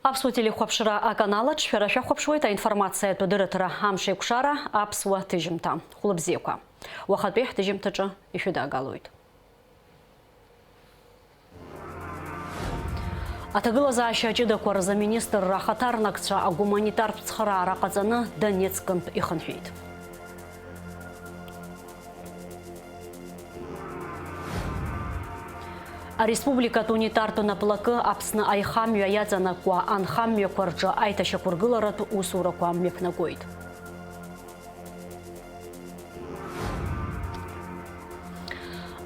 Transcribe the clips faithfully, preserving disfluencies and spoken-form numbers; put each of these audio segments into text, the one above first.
Аԥсуа телехәаԥшра аканал аҿы шәара шәахәаԥшуеит аинформациатә дырраҭара Амшеикәшара аԥсуа ҭыжьымҭа. Хәлыбзиақәа. Уахатәи ҳҭыжьымҭаҿы ишәыдаагалоит. Аҭагылазаашьа ҷыдақәа рзы аминистрра ахаҭарнакцәа агуманитартә цхыраара ҟаҵаны Донецкынтә ихынҳәит. Ареспубликатә унитартә наплакы Аԥсны аихамҩа иаҵанакуа анхамҩақәа рҿы аиҭашьақәыргыларатә усурақәа мҩаԥнагоит.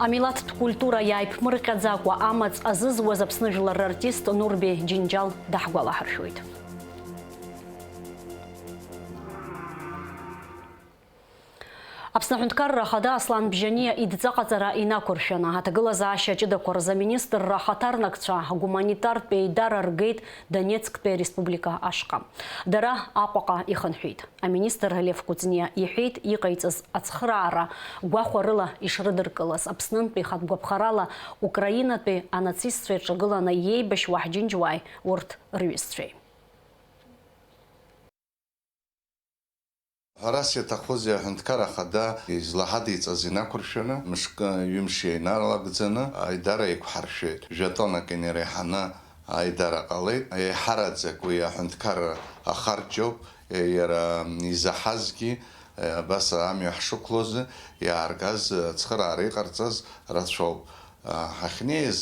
Амилаҭтә культура иааиԥмырҟьаӡакәа амаҵ азызуаз Аԥсны жәлар рартист Нурбеи Џьынџьал даҳгәалаҳаршәоит. Аԥсны Аҳәынҭқарра Ахада Аслан Бжьаниа идҵаҟаҵара инақәыршәаны, аҭагылазаашьа ҷыдақәа рзы аминистрра ахаҭарнакцәа гуманитартә еидара ргеит Донецктәи ареспублика ашҟа. Дара Аҟәаҟа ихынҳәит. Аминистр Лев Кәыҵниа иҳәеит, иҟаиҵаз ацхыраара гәахәарыла ишрыдыркылаз, Аԥснынтәи хатәгәаԥхарала Украинатәи анацистцәа ирҿагыланы иеибашьуа ҳџьынџьуааи урҭ рҩызцәеи. Ҳәарас иаҭахузеи, аҳәынҭқар ахада излаҳадиҵаз инақәыршәаны, мышкы, ҩымш иналагӡаны аидара еиқәҳаршәеит. Жәа-тоннак инареиҳаны аидара ҟалеит. Еиҳараӡак уи аҳәынҭқарра ахарџьоуп, иара изаҳазгьы, абас амҩа ҳшықәлоз, иааргаз ацхыраара иҟарҵаз рацәоуп. Ҳахьнеиз,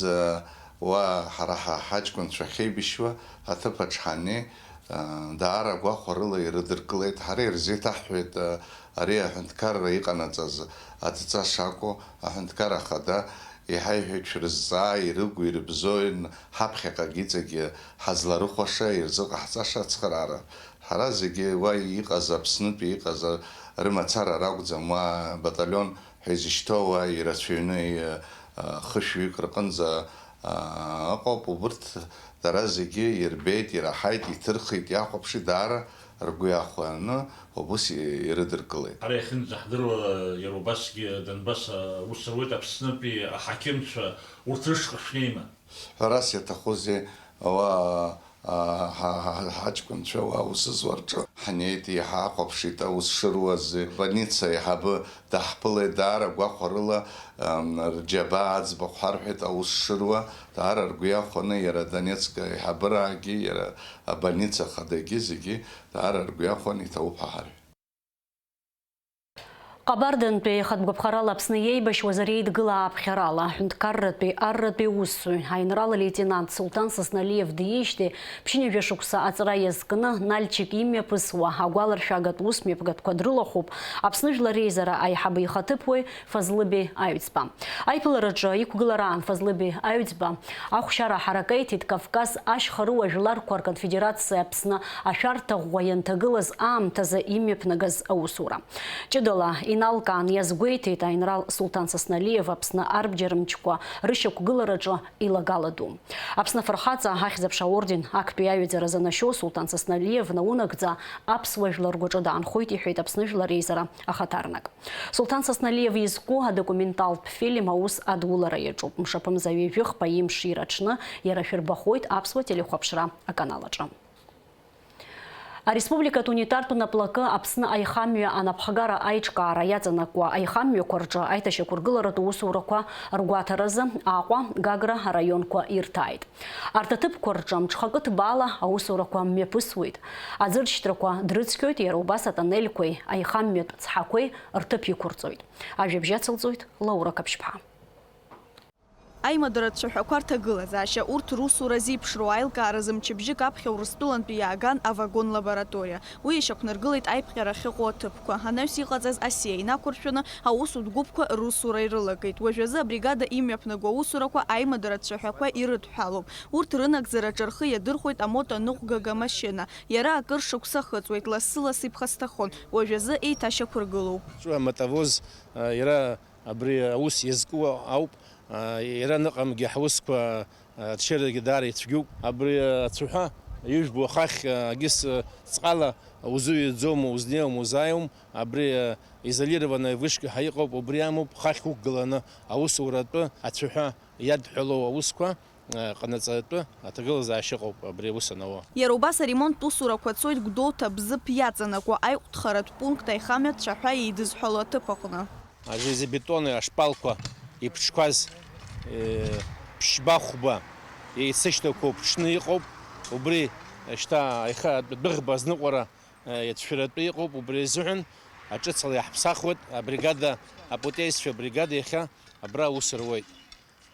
уа ҳара ҳа-, ҳаҷкәынцәа ахьеибашьуа аҭыԥ аҿы ҳаннеи, даара гәахәарыла ирыдыркылеит, ҳара ирзеиҭаҳҳәеит, ари аҳәынҭқарра иҟанаҵаз адҵа шакәу, аҳәынҭқар ахада иҳаиҳәеит, шәрызҵаа, ирыгу, ирыбзоу, ин-, ҳаԥхьаҟагь иҵегь ҳазларыхәаша, ирзыҟаҳҵаша ацхыраара. Ҳара зегьы уа иҟаз, Аԥснытәи иҟаз, рымацара ракәӡам, уа баталион ҳәа изышьҭоу уа ирацәаҩны, хышәҩык рҟынӡа, ыҟоуп. Убырҭ дара зегьы ирбеит, ираҳаит, иҭырхит, иахәаԥшит, даара ргәы иахәаны убыс ирыдыркылеит. Ҳара иахьынӡаҳдыруа, иара убасгьы Донбасс аус руеит, Аԥснытәи аҳақьымцәа урҭ рышҟа шәнеима? Ҳәарас иаҭахузеи, уа, а, ҳа-, ҳа-, ҳаҷкәынцәа уа аус зуа рҿы ҳнеит, иҳахәаԥшит аус шыруаз, больница аиҳабы даҳԥылеит, даара гәахәарыла, ам, рџьабаа аӡбахә ҳарҳәеит аус шыруа, даара ргәы иахәаны, иара Донецк аиҳабыраагьы, иара абольница ахадагьы зегьы даара ргәы иахәаны иҭабуп ҳәа ҳарҳәеит. Ҟабардантәи ихатә гәаԥхарала Аԥсны иеибашьуаз ари еидгыла ааԥхьарала, аҳәынҭқарратәи арратәи усзуҩ, аинрал алеитенант Сулҭан Сасналиев диижьҭеи ԥшьынҩажәа шықәса аҵра иазкны Нальчик имҩаԥысуа агәаларшәагатә усмҩаԥгатәқәа дрылахәуп Аԥсны Жәлар Реизара аиҳабы ихаҭыԥуаҩ Фазлыбеи Аҩӡба. Аиԥылараҿы иқәгылараан Фазлыбеи Аҩӡба ахәшьара аҳаракеиҭеит Кавказ ашьхарыуа жәларқәа рконфедерациа Аԥсны ашәарҭа ӷәӷәа ианҭагылаз аамҭазы имҩаԥнагаз аусура. Ҷыдала иналкаан иазгәеиҭеит аинрал Сулҭан Сасналиев Аԥсны арбџьар мчқәа рышьақәгылараҿы илагала ду. Аԥсны Афырхаҵа Ахьӡ-аԥша аорден актәи аҩаӡара занашьоу Сулҭан Сасналиев наунагӡа аԥсуа жәлар ргәаҿы даанхоит, иҳәеит Аԥсны Жәлар Реизара ахаҭарнак. Сулҭан Сасналиев изку адокументалтә фильм аус адулара иаҿуп. Мшаԥымза ҩажәи хԥа имш ираҽны иара шәырбахоит аԥсуа телехәаԥшра аканал аҿы. Ареспубликатә унитартә наплакы Аԥсны аихамҩа анапхгара аиҿкаара иаҵанакуа аихамҩақәа рҿы аиҭашьақәыргыларатә усурақәа ргәаҭаразы Аҟәа, Гагра араионқәа ирҭааит. Арҭ аҭыԥқәа рҿы мҽхакы ҭбаала аусурақәа мҩаԥысуеит. Аӡыршьҭрақәа дрыцқьоит, иара убас атоннельқәеи аихамҩатә цҳақәеи рҭыԥ иқәырҵоит. Ажәабжь ацылҵоит Лаура Қаԥшьԥҳа. Аимадара цәаҳәақәа рҭагылазаашьа, урҭ русура зеиԥшроу аилкааразы мчыбжьык аԥхьа Урыстәылантәи иааган авагон-лабораториа. Уи ишьақәнаргылеит аиԥҟьара ахьыҟоу аҭыԥқәа. Анаҩс иҟаҵаз асиа инақәыршәаны, аусутә гәыԥқәа русура ирылагеит. Уажәазы абригада имҩаԥнаго аусурақәа аимадара цәаҳәақәа ирыдҳәалоуп. Урҭ рынагӡараҿы рхы иадырхәоит амото аныҟәгага амашьына. Иара акыр шықәса ахыҵуеит, лассы-ласс иԥхасҭахон. Уажәазы еиҭашьақәыргылоуп. Мотовоз, а, иара абри аус иазку ауп, а, иара аныҟамгьы ҳусқәа, а, рчарагьы даара ицәгьоуп. Абри, а, ацәаҳәа ижәбо ахахь, а, агьыс, а, ҵҟала узыҩӡом, узнеиуам, узааиуам. Абри, а, изолированная вышка ҳәа иҟоуп, убри амоуп хахь уқәгыланы аусуратәы ацәаҳәа иадҳәалоу аусқәа. ҟанаҵаратәы аҭагылазаашьа ыҟоуп абри аус анауа. Иара убас аремонттә усурақәа цоит Гәдоуҭа Бзыԥ иаҵанакуа аиҟәҭхаратә пункт аихамҩа ацәаҳәа еидызҳәало аҭыԥ аҟны. Ажелезобетонный ашпалқәа иԥҽқәаз, э, ԥшьба-хәба еицышьҭақәоу ԥҽны иҟоуп. Убри шьҭа аиха-, адәыӷба азныҟәара, э, иацәшәаратәы иҟоуп. Убри азыҳәан аҿыцала иаҳԥсахуеит. Абригада, апутеисцәа абригада иахьа абра аус руеит.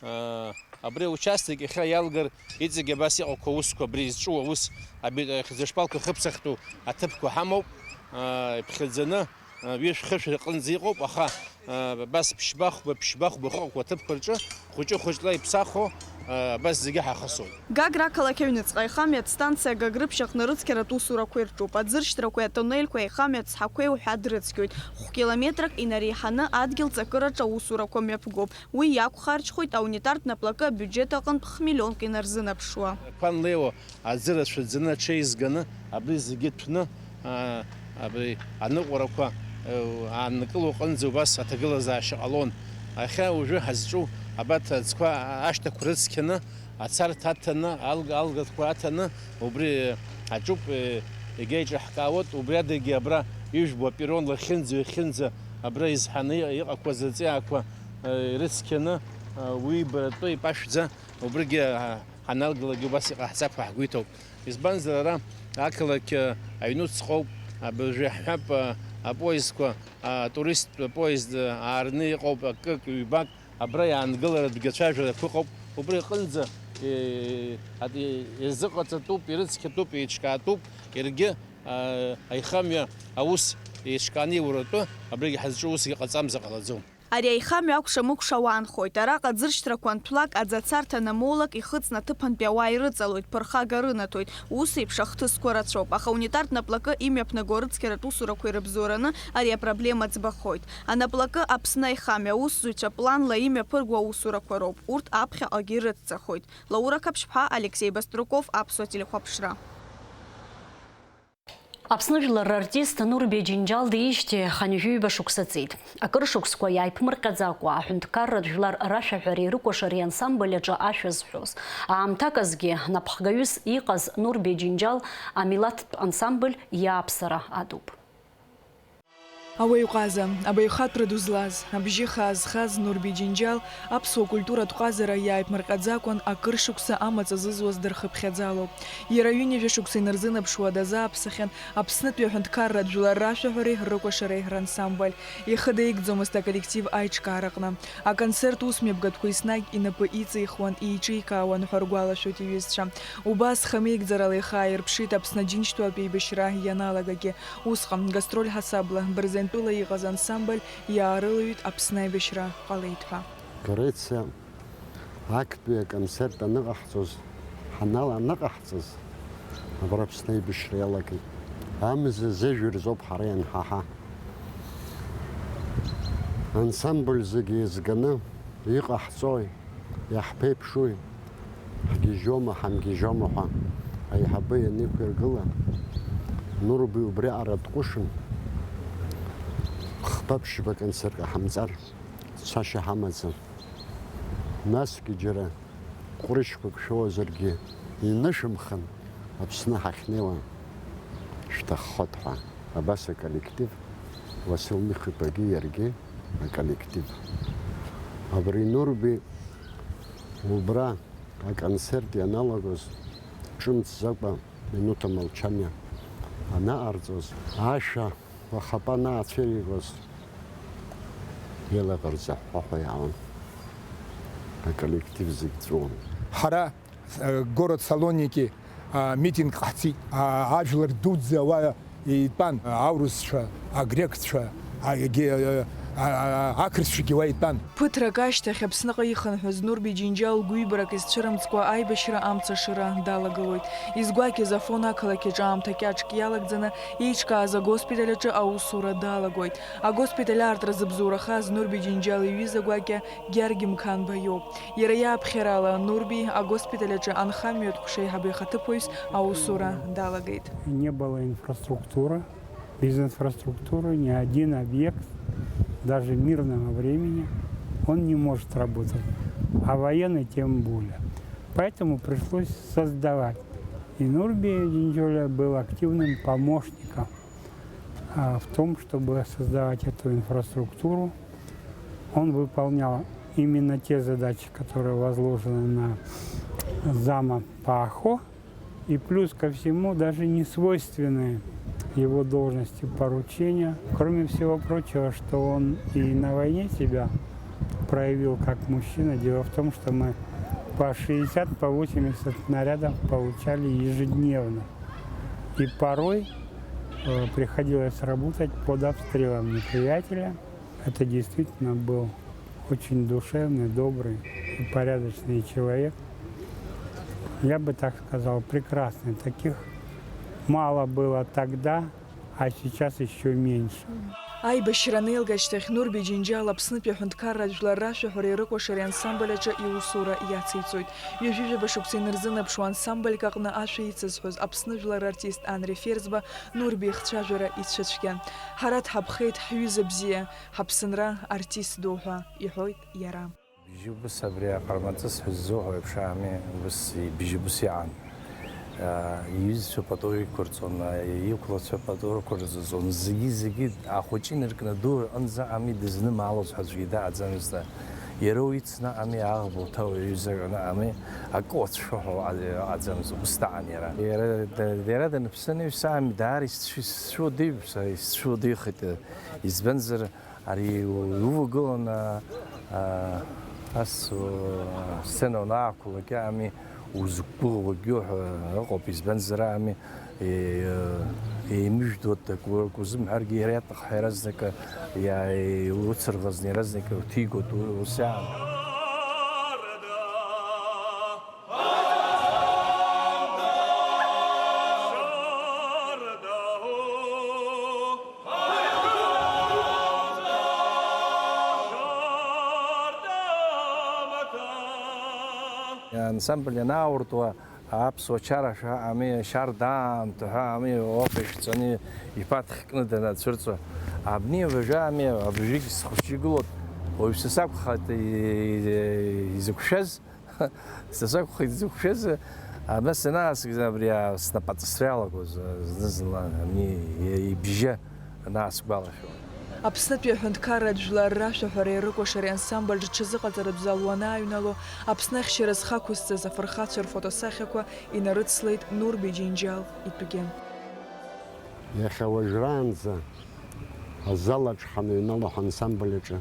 Э, абри аучасток иахьа иалгар, иҵегь абас иҟақәоу аусқәа, абри изҿу аус, абри ахьӡ-, ашпалқәа хыԥсахтәу аҭыԥқәа ҳамоуп. Э, иԥхьаӡаны, э, ҩышә-хышә рҟынӡа иҟоуп, аха, э, абас ԥшьба-хәба, ԥшьба-хәба ыҟақәоу аҭыԥқәа рҿы хәыҷы-хәыҷла иԥсахуа, э, абас зегьы ҳахысуеит. Гагра ақалақь аҩныҵҟа аихамҩатә станциа Гагрыԥшь аҟны рыцқьаратә усурақәа ирҿуп. Аӡыршьҭрақәеи атоннелқәеи аихамҩатә цҳақәеи уҳәа дрыцқьоит. Хә-километрак инареиҳаны адгьыл ҵакыраҿы аусурақәа мҩаԥгоуп. Уи иақәхарџьхоит аунитартә наплакы абиуџьет аҟынтә хә-миллионк инарзынаԥшуа. Қәа анлеиуа аӡы рацәаӡаны аҽеизганы абри зегьы ҭәны, аа, абри аныҟәарақәа, э, ааннакыло аҟынӡа убас аҭагылазаашьа ҟалон. Иахьа уажәы ҳазҿу абарҭ аӡқәа ашҭақәа рыцқьаны, ацарҭа аҭаны, алг-, алгатәқәа аҭаны, убри аҿуп, э, егьа иҿаҳкаауеит, убри адагьы абра ижәбо аперрон лахьынӡа, ҩахьынӡа абра изҳаны иҟақәаз аҵиаақәа, э, ирыцқьаны, э, уи баратәы ипашәӡа, убригьы, э, ҳаналгалакгьы убас иҟаҳҵап ҳәа ҳгәы иҭоуп. Избанзар, ара ақалақь, э, аҩнуҵҟоуп, абыржәы иаҳҳәап, э, апоездқәа, атуристтә поезд, э, аарны иҟоуп, акык, ҩбак, абра иаангыларатәгьы ацәажәарақәа ыҟоуп, убри аҟынӡа, э, ат-, э, иазыҟаҵатәуп, ирыцқьатәуп, еиҿкаатәуп, иаргьы, э, аихамҩа аус еиҿкааны иуратәы, абригь ҳазҿу усгьы ҟаҵамзар ҟалаӡом. Ари аихамҩа акәша-мыкәша уаанхоит, араҟа аӡыршьҭрақәа анҭәлак, аӡацарҭа анамоулак, ихыҵны аҭыԥантәи ауаа ирыҵалоит, ԥырхага рынаҭоит, ус еиԥш ахҭысқәа рацәоуп, аха унитартә наплакы имҩаԥнаго арыцқьаратә усурақәа ирыбзоураны ари апроблема ӡбахоит. Анаплакы Аԥсны аихамҩа аусзуҩцәа планла имҩаԥырго аусурақәа роуп, урҭ аԥхьаҟагьы ирыцҵахоит. Лаура Қаԥшьԥҳа, Алексеи Баструков, Аԥсуа телехәаԥшра. Аԥсны жәлар рартист Нурбеи Џьынџьал диижьҭеи хынҩажәи ҩба шықәса ҵит. Акыр шықәсқәа иааиԥмырҟьаӡакәа, аҳәынҭқарратә жәлар рашәаҳәареи рыкәашареи ансамбль аҿы ашәа зҳәоз, аамҭаказгьы напхгаҩыс иҟаз Нурбеи Џьынџьал амилаҭтә ансамбль иааԥсара адуп. Ауаҩ ҟаза, абаҩхатәра ду злаз, абжьы хаа зхаз Нурбеи Џьынџьал аԥсуа культуратә ҟазара иааиԥмырҟьаӡакәан акыр шықәса амаҵ азызуаз дырхыԥхьаӡалоуп. Иара ҩынҩажәа шықәса инарзынаԥшуа дазааԥсахьан Аԥснытәи аҳәынҭқарратә жәлар рашәаҳәареи рыкәашареи рансамбль. Ихы даигӡомызт аколлектив аиҿкаараҟны. Аконцерт ус мҩаԥгатәқәа еснагь инапы иҵихуан, еиҿикаауан ҳәа ргәалашәоит иҩызцәа. Убас хамеигӡарала ихы ааирԥшит Аԥсны Аџьынџьтәылатә еибашьра ианалагагьы. Усҟан, гастроль ҳасабла, бырзентәыла иҟаз ансамбль иаарылаҩит Аԥсны аибашьра ҟалеит ҳәа. Грециа актәи аконцерт аныҟаҳҵоз, ҳанала аныҟаҳҵаз, абра Аԥсны аибашьра иалагеит. Амза зежәа рзоуп ҳара ианҳаҳа. Ансамбль зегьы еизганы, иҟаҳҵои, иаҳԥеиԥшуи, ҳгьежьома, ҳамгьежьома ҳәа аиҳабы ианиқәиргыла, Нурби убриаҟара дҟәышын, хԥа-ԥшьба концерт ҟаҳамҵар, цашьа ҳамаӡам. Насгьы џьара ҟәрышьқәак шәоуазаргьы, инышәымхан, Аԥсны ҳахьнеиуа шәҭаххоит ҳәа. Абас аколлектив, Уасил Михә-иԥагьы иаргьы аколлектив. Абри Нурби убра аконцерт ианалагоз, ҿымҭӡакәа минуҭ амолчание анаҟарҵоз, ашәа уахатәи анаацәыригоз, илаӷырӡ аҳәҳәа иаауан. Аколлектив зегь ҵәыуон. Ҳара, э, город Салоники, а, митинг ҟаҳҵеит. А, ажәлар дуӡӡа уа итәан, аурысцәа, агрекцәа, а, егьи, а, а, а, ақырҭцәагьы уа итәан. Ԥыҭрак ашьҭахь Аԥсныҟа ихынҳәыз Нурби Џьынџьал гәыҩбарак изцәырымҵкәа аибашьра амца ашыра далагылоит. Изгәакьаз Афон ақалақь аҿы аамҭа кьаҿк иалагӡаны еиҿкааз агоспиталь аҿы аусура далагоит. Агоспиталь аартра зыбзоурахаз Нурби Џьынџьал иҩыза гәакьа Гьаргь Мқанба иоуп. Иара иааԥхьарала Нурби агоспиталь аҿы анхамҩатә ҟәша аиҳабы ихаҭыԥуаҩс аусура далагеит. Не было инфраструктуры. Без инфраструктуры ни один объект, даже мирного времени, он не может работать, а военный тем более. Поэтому пришлось создавать. И Нурби Джинджоля был активным помощником а, в том, чтобы создавать эту инфраструктуру. Он выполнял именно те задачи, которые возложены на зама по ОХО. И плюс ко всему, даже не свойственные его должности поручения. Кроме всего прочего, что он и на войне себя проявил как мужчина. Дело в том, что мы по шестьдесят, по восемьдесят снарядов получали ежедневно. И порой э, приходилось работать под обстрелом неприятеля. Это действительно был очень душевный, добрый и порядочный человек. Я бы так сказал, прекрасный. Таких мало было тогда, а сейчас еще меньше. Аибашьра анеилга ашьҭахь Нурби Џьынџьал Аԥснытәи аҳәынҭқарратә жәлар рашәаҳәареи рыкәашареи ансамбль аҿы иусура иациҵоит. Ҩажәи жәаба шықәса инарзынаԥшуа ансамбльк аҟны ашәа ицызҳәоз Аԥсны жәлар артист Анри Ферзба Нурби ихцәажәара ицәыцәгьан. Ҳара дҳаԥхеит, ҳҩыза бзиа, ҳаԥсынра артист ду ҳәа, иҳәоит иара. Бжьыбыс абри аҟармаҵыс ҳәа ззуҳәо еиԥш ами, убыс бжьыбыс иаан. Иҩызцәа пату иқәырҵон, иқәлацәа пату рықәырҵон, зегьы-зегьы ахәыҷы инаркны аду аҟынӡа ами дызнымаалоз ҳәа аӡәгьы дааӡамызт. Иара уи ицны ами аӷба уҭауа иҩызак аҟны ами акы уацәшәо ҳәа аӡамызт, убыс даан иара. Иара, иара даныԥсы анаҩс ами даара исцәу-, исцәуадаҩуп, исцәуадаҩхеит, избанзар, Ари иувагыланы, а, ас, а, сцена уанаақәлак, ами, узықәгәыӷуагьы ҳәа ыҟоуп, избанзар, ами, е-, еимыжәдоит, акы, акы узымҳәаргьы иара иаҭахха иаразнакы, иа-, иуцырӷызны иаразнакы уҭигоит, у-, ус иаан. Ансамбль ианаауртуа, аԥсуа чара ҳәа ами, шьардаамҭа ҳәа ами, опа ишәҵаны иԥаҭхь кны данацәырҵуа. Абни абыржәы ами, абыржәгьы схәыҷы игылоуп, уаҩԥсы сакәхеит изықәшәаз. Са сакәхеит изықәшәаз, абас анааскьа, абри снапаҵысра иалагоз, зны-зынла, ани, ибжьы анаасгәалашәо. Аԥснытәи аҳәынҭқарратә жәлар рашәаҳәареи рыкәашареи ансамбль рҽазыҟаҵаратә зал уанааҩнало, Аԥсны ахьчара зхы ақәызҵаз афырхацәа рфотосахьақәа инарыцлеит Нурби Џьынџьал итәгьы. Иахьа уажәраанӡа азал аҿы ҳаныҩнало ҳансамбль аҿы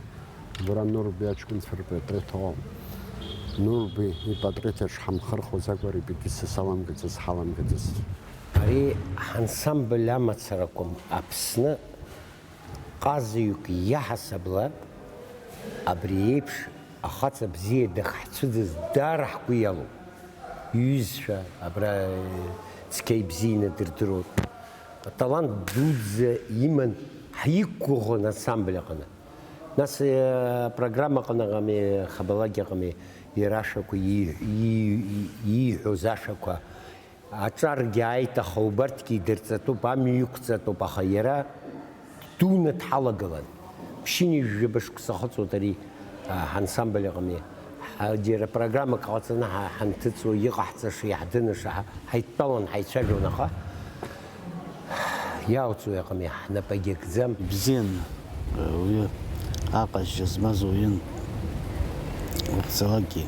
убра Нурби аҷкәынцәа рпатреҭ ыҟоуп. Нурби ипатреҭ аҿы ҳамхырхәоз акәу арепетициа саламгаӡац, ҳаламгаӡац. Ари ҳансамбль амацара акәым, Аԥсны ҟазаҩык иаҳасабала абри еиԥш ахаҵа бзиа дахьҳцәыӡыз даара ҳгәы иалоуп. Иҩызцәа абра цқьа ибзианы дырдыруеит. Аталант дуӡӡа иман, ҳиқәгәыӷуан ансамбль аҟны. Нас, э, апрограмма аҟныҟами, хабалагьы ыҟами, иара ашәақәа, и-, и-, и-, ииҳәоз ашәақәа. Аҿаргьы ааит, аха убарҭгьы идырҵатәуп, амҩа иқәҵатәуп, аха иара дуны дҳалагылан. Ԥшьынҩажәаба шықәса ахыҵуеит ари, а, ҳансамбль аҟны. Ҳа, џьара программак ҟаҵаны ҳа-, ҳанҭыҵуа, иҟаҳҵаша, иаҳдынаша, ҳа-, ҳаидтәалан ҳаицәажәон, аха иаауҵуеи аҟами, ҳнапы агьакӡам. Ибзиан, уаҩы аҟазшьа змаз уаҩын. Уахьцалакгьы,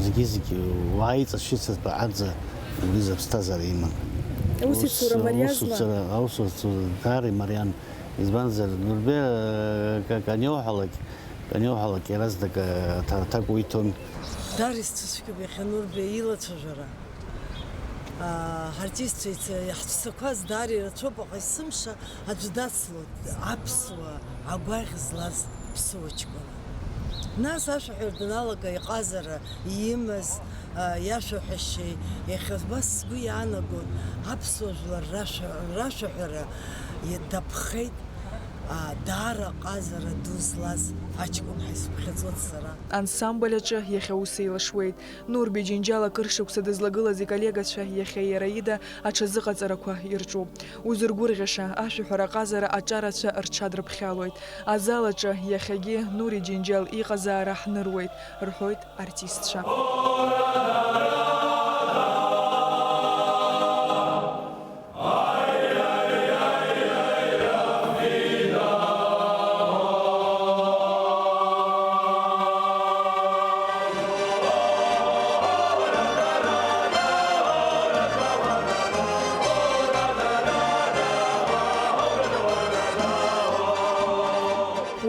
зегьы-зегьы уааиҵас шьыцыртәы аӡа убри зыԥсҭазаара иман. Аусеицура мариазма? Аусуцәа, аусуцәа даара имариан. Избанзар, Нурбеи, э, ка-, каниоуҳәалак, каниоуҳәалак иаразнак, э, аҭа-, аҭак уиҭон. Даара исцәыцәгьоуп иахьа Нурбеи илацәажәара. Аа, ҳартистцәа иц-, иаҳцәцақәаз даара ирацәоуп, аха есымша аӡә дацлоит аԥсуа агәаӷь злаз ԥсуа ҷкәына. Нас ашәаҳәара даналага, иҟазара имаз, аа, иашәаҳәашьеи иахьа убас сгәы иаанагон, аԥсуа жәлар рашәа-, рашәаҳәара и-, даԥхеит. Даара ҟазара ду злаз аҷкәын ҳәа исыԥхьаӡоит сара. Ансамбль аҿы иахьа ус еилашуеит. Нурби Џьынџьал акыр шықәса дызлагылаз иколлегацәа иахьа иара ида аҽазыҟаҵарақәа ирҿуп. Узыргәырӷьаша, ашәаҳәара аҟазара аҿарацәа рҽадрыԥхьалоит. Азал аҿы иахьагьы Нури Џьынџьал иҟазаара ҳныруеит, рҳәоит артистцәа.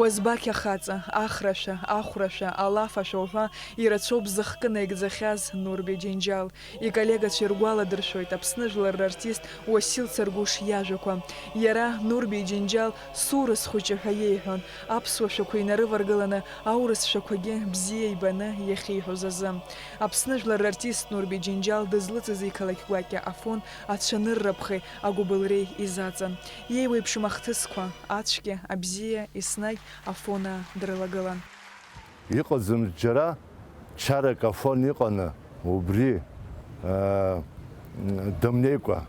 Уазбақь ахаҵа, ахрашәа, ахәрашәа, алафашәа уҳәа, ирацәоуп зыхкы наигӡахьаз Нурби Џьынџьал. Иколлегацәа иргәаладыршәоит Аԥсны жәлар рартист Уасил Царгәыш иажәақәа. Иара, Нурби Џьынџьал, сурыс хәыҷы ҳәа иеиҳәон, аԥсуа шәақәа инарываргыланы, аурыс шәақәагьы бзиа ибаны иахьиҳәоз азы. Аԥсны жәлар рартист Нурби Џьынџьал дызлыҵыз иқалақь гәакьа Афон ацәаныррақәеи агәыбылреи изаҵан. Иеиуеиԥшым ахҭысқәа, ацәгьа, абзиа, еснагь Афона дрылагылан. Иҟаӡам џьара чарак Афон иҟаны, убри, аа, дымнеикәа,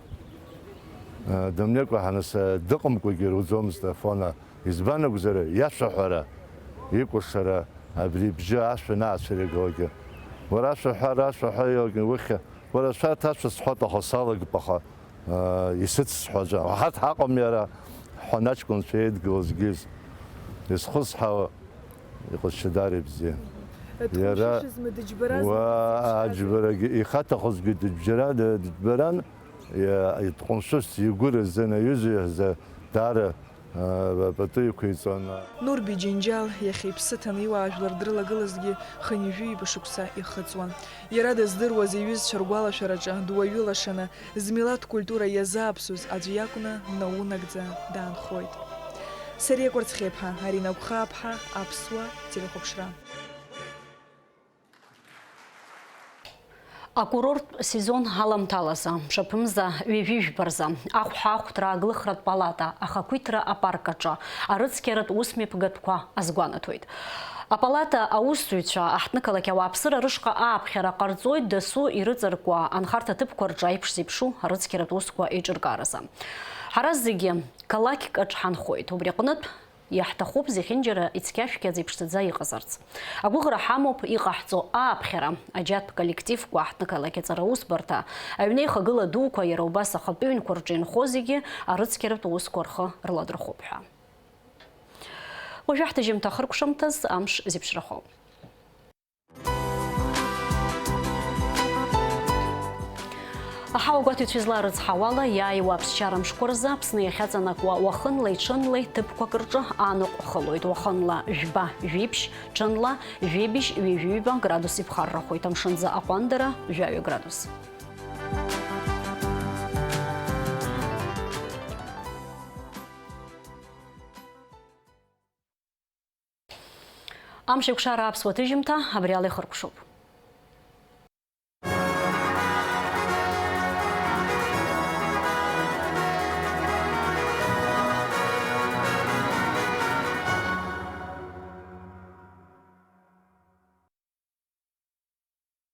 аа, дымнеикәа ҳанас, дыҟамкәагьы ируӡомызт Афона. Избан акәзар, иашәаҳәара, икәашара, абри ибжьы ашәа анаацәыригогьы. Уара ашәаҳәара, ашәаҳәа иоугьы, ухьа, уара шәарҭ ашәа сҳәоит, аха салагап, аха, аа, исыцсҳәаӡом. Ҳарҭ ҳаҟам иара, ҳҳәон аҷкәынцәа еидгылазгьы. Изхысҳәаауа, иҟазшьа даара ибзиан. Иара дҟәымшәышьазма, дыџьбаразма, уа, дызеиԥшраз? Аџьбарагьы ихаҭахозгьы дыџьбара-, дыџьбаран, иа-, дҟәымшәышәс игәы рзын аҩыза иаҳза даара, аа, пату иқәиҵон. Нурби Џьынџьал иахьа иԥсы ҭаны иуаажәлар дрылагылазгьы хынҩажәи ҩба шықәса ихыҵуан. Иара дыздыруаз иҩызцәа ргәалашәараҿы дуаҩы лашаны, змилаҭ культура иазааԥсоз аӡә иакәны наунагӡа даанхоит. Сариа Кәарцхеиԥҳа, Арина Гәхааԥҳа, Аԥсуа телехәаԥшра. Акурорттә сезон аламҭалазы, мшаԥымза ҩажәи жәба рзы, ахәҳахәҭра аглыхратә палата ахақәиҭра апарк аҿы арыцқьаратә усмҩаԥгатәқәа азгәанаҭоит. Апалата аусзуҩцәа аҳҭнықалақь ауааԥсыра рышҟа ааԥхьара ҟарҵоит дасу ирыҵаркуа анхарҭа ҭыԥқәа рҿы аиԥш зеиԥшу арыцқьаратә усқәа еиҿыркааразы. Ҳара зегьы қалақьк аҿы ҳанхоит, убри аҟнытә иаҳҭахуп зехьынџьара ицқьа-шәқьаӡа иԥшӡаӡа иҟазарц. Агәыӷра ҳамоуп иҟаҳҵо ааԥхьара, аџьатә коллективқәа, аҳҭнықалақь аҵара усбарҭа, аҩнеихагыла дуқәа, иара убас ахатәы ҩнқәа рҿы инхо зегьы арыцқьаратә усқәа рхы рладырхәып ҳәа. Уажәы ҳҭыжьымҭа ахыркәшамҭаз амш зеиԥшрахо. Аҳауагәаҭаҩцәа изларыцҳауала, иааиуа аԥсшьара мшқәа рзы Аԥсны иахьаҵанакуа уахынлеи ҽынлеи ҭыԥқәак рҿы анаҟә хылоит. Уахынла жәба, жәиԥшь, ҽынла жәибжь, ҩажәи ҩба градус иԥхаррахоит, амшынӡы аҟәандара жәаҩа градус. Амш еиқәшара аԥсуа ҭыжьымҭа абри ала ихыркәшоуп.